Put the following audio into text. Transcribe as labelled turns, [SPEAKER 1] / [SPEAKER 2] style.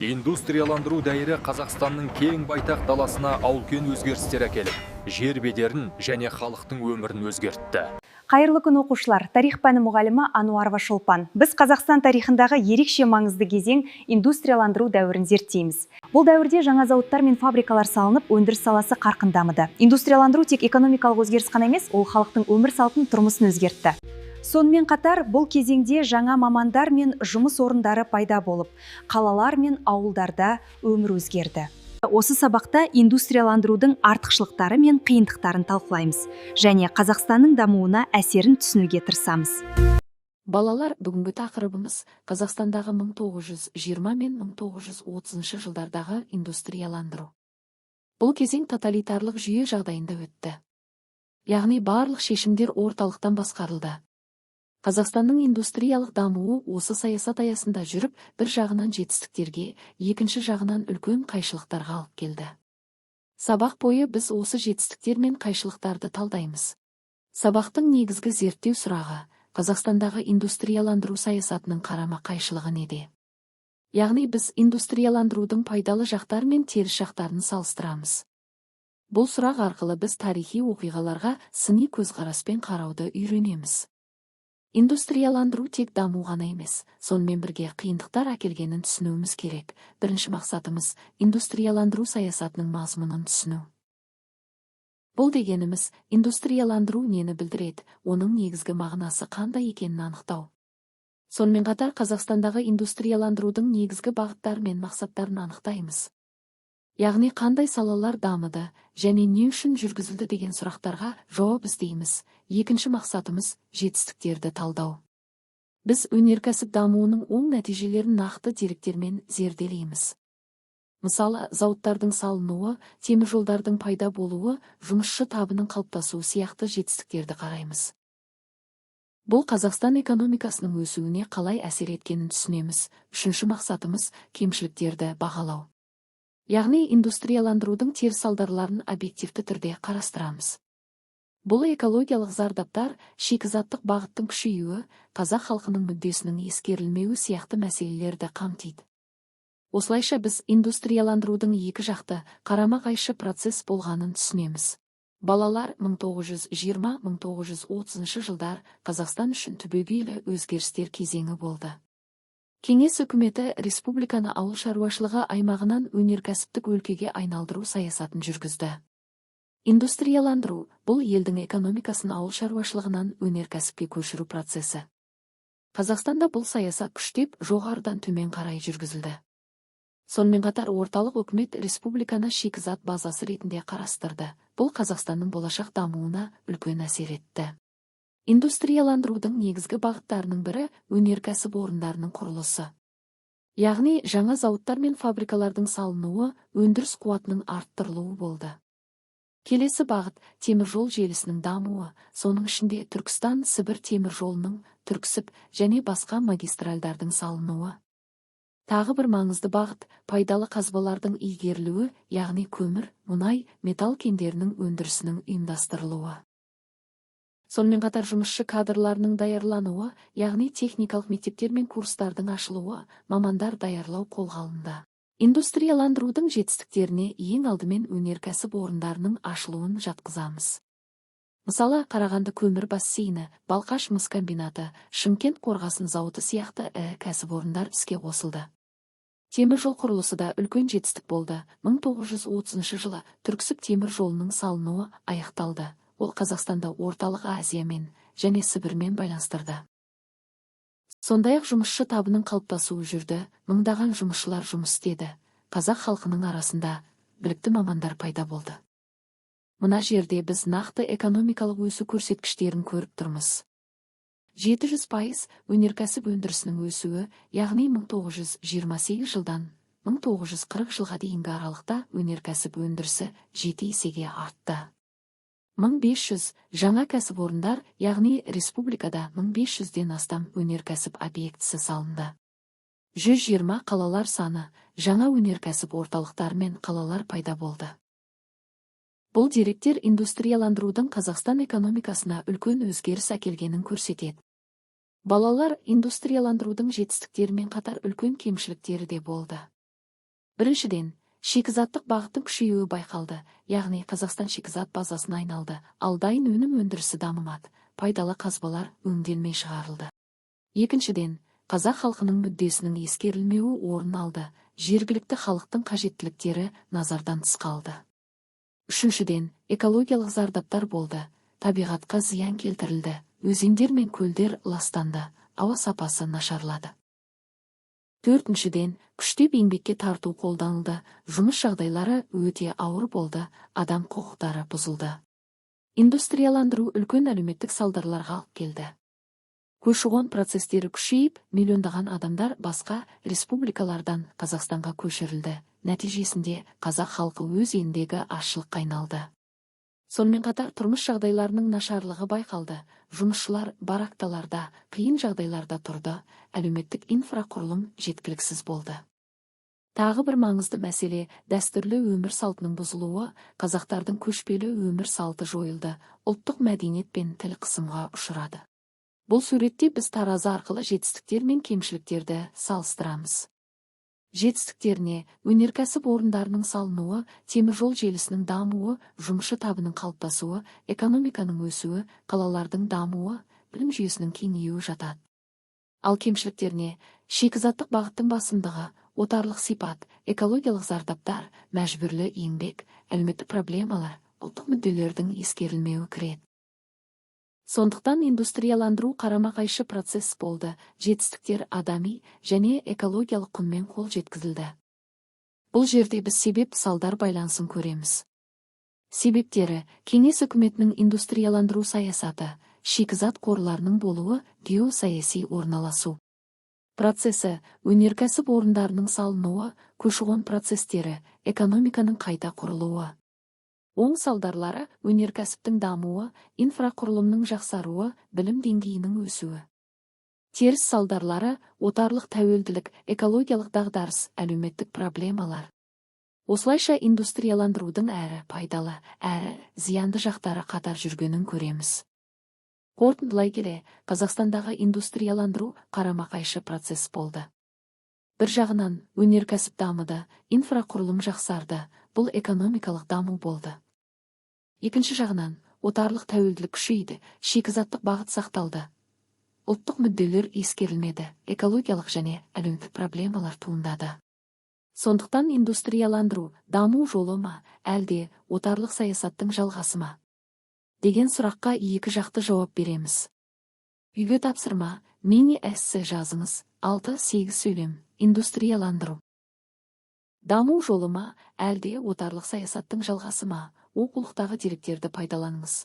[SPEAKER 1] Индустрияландыру дәуірі Қазақстанның кең байтақ даласына үлкен өзгерістер әкеліп, жер бедерін және халықтың өмірін өзгертті.
[SPEAKER 2] Қайырлы күн, оқушылар! Тарих пәні мұғалімі Ануарова Шолпан. Біз Қазақстан тарихындағы ерекше маңызды кезең, индустрияландыру дәуірін зерттейміз. Бұл дәуірде жаңа зауыттар мен фабрикалар салынып, өндіріс саласы қарқын дамыды. Индустрияландыру тек экономикалық өзгеріс қана емес, ол халықтың өмір салтын, тұрмысын өзгертті. Сонымен қатар бұл кезеңде жаңа мамандар мен жұмыс орындары пайда болып, қалалар мен ауылдарда өмір өзгерді. Осы сабақта индустрияландырудың артықшылықтары мен қиындықтарын талқылаймыз және Қазақстанның дамуына әсерін түсінуге тырысамыз.
[SPEAKER 3] Балалар, бүгінгі тақырыбымыз: Қазақстандағы 1920 мен 1930 жылдардағы индустрияландыру. Бұл кезең тоталитарлық жүйе жағдайында өтті. Яғни барлық шешімдер орталықтан басқарылды. Қазақстанның индустриялық дамуы осы саясат аясында жүріп, бір жағынан жетістіктерге, екінші жағынан үлкен қайшылықтарға алып келді. Сабақ бойы біз осы жетістіктер мен қайшылықтарды талдаймыз. Сабақтың негізгі зерттеу сұрағы: Қазақстандағы индустрияландыру саясатының қарама-қайшылығы неде? Яғни біз индустрияландырудың пайдалы жақтары мен теріс жақтарын салыстырамыз. Бұл сұрақ арқылы біз тарихи оқиғаларға сыни көзқараспен қарауды үйренеміз. Индустрияландыру тек даму ғана емес, сонымен бірге қиындықтар әкелгенін түсінуіміз керек. Бірінші мақсатымыз – индустрияландыру саясатының мазмұнын түсіну. Бұл дегеніміз – индустрияландыру нені білдіреді, оның негізгі мағынасы қандай екенін анықтау. Сонымен қатар Қазақстандағы индустрияландырудың негізгі бағыттары мен мақсаттарын анықтаймыз. Яғни қандай салалар дамыды және не үшін жүргізілді деген сұрақтарға жауап іздейміз. Екінші мақсатымыз – жетістіктерді талдау. Біз өнеркәсіп дамуының оң нәтижелерін нақты деректермен зерделейміз. Мысалы, зауыттардың салынуы, теміржолдардың пайда болуы, жұмысшы табының қалыптасуы сияқты жетістіктерді қараймыз. Бұл Қазақстан экономикасының өсуіне қалай әсер еткенін түсінеміз. Үшінші мақсатымыз – кемшіліктерді бағалау. Яғни индустрияландырудың теріс салдарларын объективті түрде қарастырамыз. Бұл экологиялық зардаптар, шикізаттық бағыттың күшеюі, қазақ халқының мүддесінің ескерілмеуі сияқты мәселелерді қамтиды. Осылайша біз индустрияландырудың екі жақты, қарама-қайшы процесс болғанын түсінеміз. Балалар, 1920-1930 жылдар Қазақстан үшін түбегейлі өзгерістер кезеңі болды. Кеңес үкіметі республиканы ауыл шаруашылығы аймағынан өнеркәсіптік өлкеге айналдыру саясатын жүргізді. Индустрияландыру – бұл елдің экономикасын ауыл шаруашылығынан өнеркәсіпке көшіру процесі. Қазақстанда бұл саясат күштеп, жоғарыдан төмен қарай жүргізілді. Сонымен қатар орталық үкімет республиканы шикізат базасы ретінде қарастырды. Бұл Қазақстанның болашақ дамуына үлкен әсер етті. Индустрияландырудың негізгі бағыттарының бірі – өнеркәсіп орындарының құрылысы. Яғни жаңа зауыттар мен фабрикалардың салынуы, өндіріс қуатының арттырылуы болды. Келесі бағыт – темір жол желісінің дамуы, соның ішінде Түркістан Сібір темір жолының, Түрксіб және басқа магистральдардың салынуы. Тағы бір маңызды бағыт – пайдалы қазбалардың игерілуі, яғни көмір, мұнай, металл кендерінің өндірісінің ұйымдастырылуы. Сонымен қатар жұмысшы кадрларының даярлануы, яғни техникалық мектептер мен курстардың ашылуы, мамандар даярлау қолға алынды. Индустрияландырудың жетістіктеріне ең алдымен өнеркәсіп орындарының ашылуын жатқызамыз. Мысалы, Қарағанды көмір бассейні, Балқаш мыс комбинаты, Шымкент қорғасын зауыты сияқты ірі кәсіпорындар іске қосылды. Темір жол құрылысы да үлкен жетістік болды. 1930 жылы Түрксіб темір жолының салынуы аяқталды. Ол Қазақстанды Орталық Азиямен және Сібірмен байланыстырды. Сондай-ақ жұмысшы табының қалыптасуы жүрді, мыңдаған жұмысшылар жұмыс істеді. Қазақ халқының арасында білікті мамандар пайда болды. Мына жерде біз нақты экономикалық өсу көрсеткіштерін көріп тұрмыз. 700% өнеркәсіп өндірісінің өсуі, яғни 1928 жылдан 1940 жылға дейінгі аралықта өнеркәсіп өндірісі 7 есеге артты. 1500 жаңа кәсіпорындар, яғни республикада 1500-ден астам өнеркәсіп объектісі салынды. 120 қалалар саны, жаңа өнеркәсіп орталықтары мен қалалар пайда болды. Бұл деректер индустрияландырудың Қазақстан экономикасына үлкен өзгеріс әкелгенін көрсетеді. Балалар, индустрияландырудың жетістіктерімен қатар үлкен кемшіліктері де болды. Біріншіден, шикізаттық бағыттың күшеюі байқалды, яғни Қазақстан шикізат базасына айналды, ал дайын өнім өндірісі дамымады, пайдалы қазбалар өңделмей шығарылды. Екіншіден, қазақ халқының мүддесінің ескерілмеуі орын алды, жергілікті халықтың қажеттіліктері назардан тыс қалды. Үшіншіден, экологиялық зардаптар болды, табиғатқа зиян келтірілді, өзендер мен көлдер ластанды, ауа сапасы нашарлады. Төртіншіден, күштеп еңбекке тарту қолданылды, жұмыс жағдайлары өте ауыр болды, адам құқықтары бұзылды. Индустрияландыру үлкен әлеуметтік салдарларға алып келді. Көші-қон процестері күшейіп, миллиондаған адамдар басқа республикалардан Қазақстанға көшірілді. Нәтижесінде қазақ халқы өз еліндегі азшылыққа айналды. Сонымен қатар тұрмыс жағдайларының нашарлығы байқалды. Жұмысшылар баракталарда, қиын жағдайларда тұрды, әлеуметтік инфрақұрылым жеткіліксіз болды. Тағы бір маңызды мәселе дәстүрлі өмір салтының бұзылуы, қазақтардың көшпелі өмір салты жойылды, ұлттық мәдениет пен тіл қысымға ұшырады. Бұл суретте біз таразы арқылы жетістіктер мен кемшіліктерді салыстырамыз. Жетістіктеріне өнеркәсіп орындарының салынуы, теміржол желісінің дамуы, жұмысшы табының қалыптасуы, экономиканың өсуі, қалалардың дамуы, білім жүйесінің кеңеюі жатады. Ал кемшіліктеріне шикізаттық бағыттың басымдығы, отарлық сипат, экологиялық зардаптар, мәжбүрлі еңбек, әлеуметтік проблемалар, ұлттық мүдделердің ескерілмеуі кіреді. Сондықтан индустрияландыру қарама-қайшы процесс болды, жетістіктер адами және экологиялық құнмен қол жеткізілді. Бұл жерде біз себеп-салдар байланысын көреміз. Себептері: Кеңес үкіметінің индустрияландыру саясаты, шикізат қорларының болуы, геосаяси орналасу. Процесі: өнеркәсіп орындарының салынуы, көші-қон процестері, экономиканың қайта құрылуы. Оң салдарлары: өнеркәсіптің дамуы, инфрақұрылымның жақсаруы, білім деңгейінің өсуі. Теріс салдарлары: отарлық тәуелділік, экологиялық дағдарыс, әлеуметтік проблемалар. Осылайша индустрияландырудың әрі пайдалы, әрі зиянды жақтары қатар жүргенін көреміз. Қорытындылай келе, Қазақстандағы индустрияландыру қарама-қайшы процесс болды. Бір жағынан, өнеркәсіп дамыды, инфрақұрылым жақсарды, бұл экономикалық даму болды. Екінші жағынан, отарлық тәуелділік күшейді, шикізаттық бағыт сақталды. Ұлттық мүдделер ескерілмеді, экологиялық және әлеуметтік проблемалар туындады. Сондықтан индустрияландыру даму жолы ма, әлде отарлық саясаттың жалғасы ма деген сұраққа екі жақты жауап береміз. Үйге тапсырма: мини эссе жазыңыз, 6-8 сөйлем, индустрияландыру даму жолы ма, әлде отарлық саясаттың жалғасы ма? Оқулықтағы деректерді пайдаланыңыз.